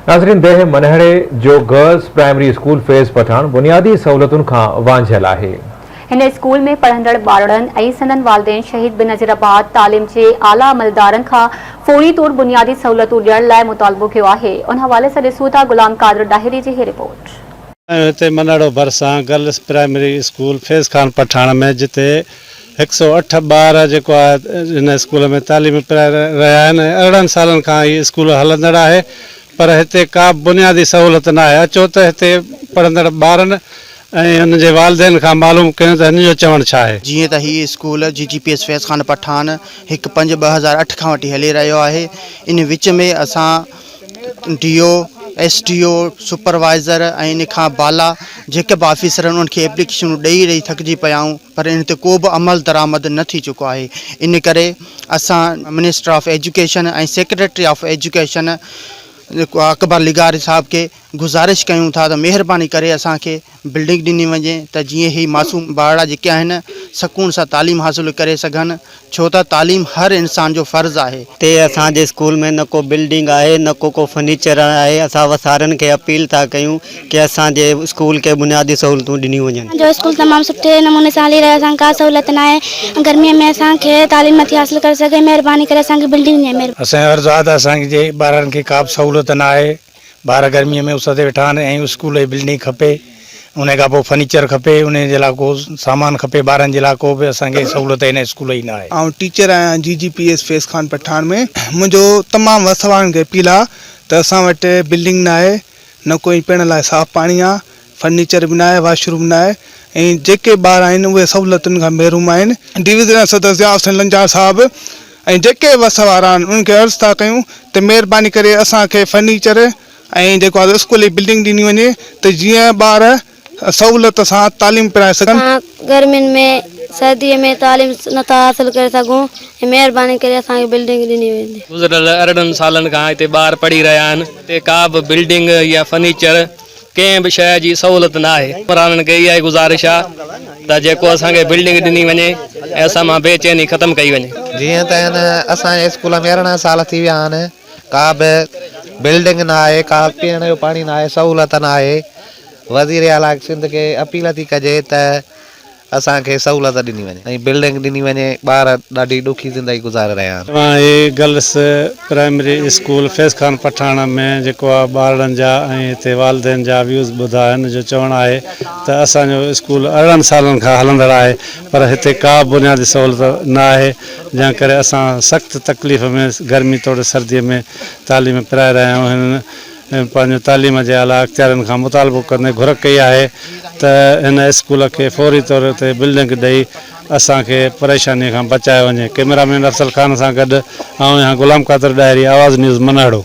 ناظرين ديهه منهڙي جو girls primary school Faiz Pathan بنيادي سهولتن کان وانجهيل آهي. هن اسڪول ۾ پڙهندڙ ٻارڙن ۽ سندن والدين شهيد بينظير آباد تعليم جي اعليٰ عملدارن کان فوري طور بنيادي سهولتون ڏيڻ لاء مطالبو ڪيو آهي. ان حوالي سان ڏسون ٿا غلام قادر ڏاهري جي هي رپورٽ. آيو هتي منهڙو ڀرسان girls primary school Faiz Khan Pathan ۾ جتي 108 ٻار جيڪو آهي هن اسڪول ۾ تعليم پرائي رهيا آهن ۽ 18 سالن کان هي اسڪول هلندڙ آهي پر هتي ڪا به بنيادي سهولت ناهي اچو ته هتي پڙهندڙ ٻارن ۽ انهن جي والدين کان معلوم ڪيون ته هن جو چوڻ ڇا آهي. جيئن ته هي school G G P S Faiz Khan Pathan 1/5/2008 کان وٺي هلي رهيو آهي ان وچ ۾ اسان D O, S D O, supervisor ۽ ان کان بالا جيڪي به آفيسر آهن انهن کي ايپليڪيشنون ڏئي ڏئي ٿڪجي پيا آهيون پر ان تي ڪو به عمل درآمد نه ٿي چڪو آهي ان ڪري اسان minister of education ۽ secretary of education Akbar لغاري صاحب کي گذارش ڪيون ٿا ته مهرباني ڪري اسان کي بلڊنگ ڏني وڃي ته جيئن هي معصوم ٻارڙا جيڪي آهن سڪون سان تعليم حاصل ڪري سگهن ڇو ته تعليم هر انسان جو فرض آهي. تي اسان جي اسڪول ۾ نه ڪو بلڊنگ آهي نه ڪو ڪو فرنيچر آهي اسان وسارن کي اپيل ٿا ڪيون ڪي اسان جي اسڪول کي بنيادي سهولتون ڏنيون وڃن. اسان جو اسڪول تمام سٺي نموني سان هلي رهيو اسان کي ڪا سهولت ناهي گرمي ۾ اسان کي تعليم نٿي حاصل ڪري سگهي مهرباني ڪري اسان کي بلڊنگ ڏني وڃي. اسان جو عرض آهي ته اسان جي ٻارن کي ڪا به سهولت ناهي ٻار گرمي ۾ اس تي ويٺا آهن ۽ اسڪول جي بلڊنگ کپي ان کان پوء فرنيچر کپي ان جي لاء ڪو سامان کپي ٻارن جي لاء ڪو به اسان کي سهولت هن اسڪول جي ناهي. آئون ٽيچر آهيان جي جي پي ايس فيض خان پٺاڻ ۾ منهنجو تمام وس وارن کي اپيل آ ته اسان وٽ بلڊنگ ناهي نه ڪوئي پيئڻ لاء صاف پاڻي آ فرنيچر به ناهي واش روم ناهي ۽ جيڪي ٻار آهن اهي سهولتن کان محروم آهن. ڊويزنل صدر ضياء حسين لنجار صاحب ۽ جيڪي وس وارا آهن انهن کي عرض ٿا ڪيون ته مهرباني ڪري اسان کي فرنيچر ۽ جيڪو آهي اسڪول جي بلڊنگ ڏني وڃي ته جيئن ٻار سهولت سان تعليم پرائي سگهن. اسان گرمين ۾ سردي ۾ تعليم نٿا حاصل ڪري سگهون ۽ مهرباني ڪري اسان کي بلڊنگ ڏني وڃي. گذريل 18 سالن کان هتي ٻار پڙهي رهيا آهن هتي ڪا به بلڊنگ يا فرنيچر ڪنهن به شيء جي سهولت نه آهي. حڪمرانن کي اها ئي گذارش آهي ته جيڪو اسان کي بلڊنگ ڏني وڃي ۽ اسان مان بي چيني ختم ڪئي وڃي. جيئن ته هن اسان جي اسڪول ۾ 18 سال ٿي ويا آهن ڪا به بلڊنگ نه آهي ڪا پيئڻ جو پاڻي نه آهي سهولت نه آهي وزير اعليٰ سنڌ کي اپيل ٿي ڪجي ته اسان کي سهولت ڏني وڃي ۽ بلڊنگ ڏني وڃي ٻار ڏاڍي ڏکي زندگي گذاري رهيا آهن. توهان هي girls primary school Faiz Khan Pathan ۾ جيڪو آ ٻارڙن جا ۽ هتي والدين جا ويوز ٻڌا هن جو چوڻ آهي ته اسان جو اسڪول 18 سالن کان هلندڙ آهي پر هتي ڪا به بنيادي سهولت نه آهي جنهن ڪري اسان سخت تڪليف ۾ گرمي توڙي سردي ۾ تعليم پرائي رهيا آهيون هنن پنهنجو تعليم جي اعليٰ اختيارين کان مطالبو ڪندي گهر ڪئي آهي ته هن اسڪول کي فوري طور تي بلڊنگ ڏئي اسان کي پريشاني کان بچايو وڃي ڪئميرا مين افضل خان سان گڏ آئون آهيان غلام قادر ڏاهري آواز نيوز منهڙو.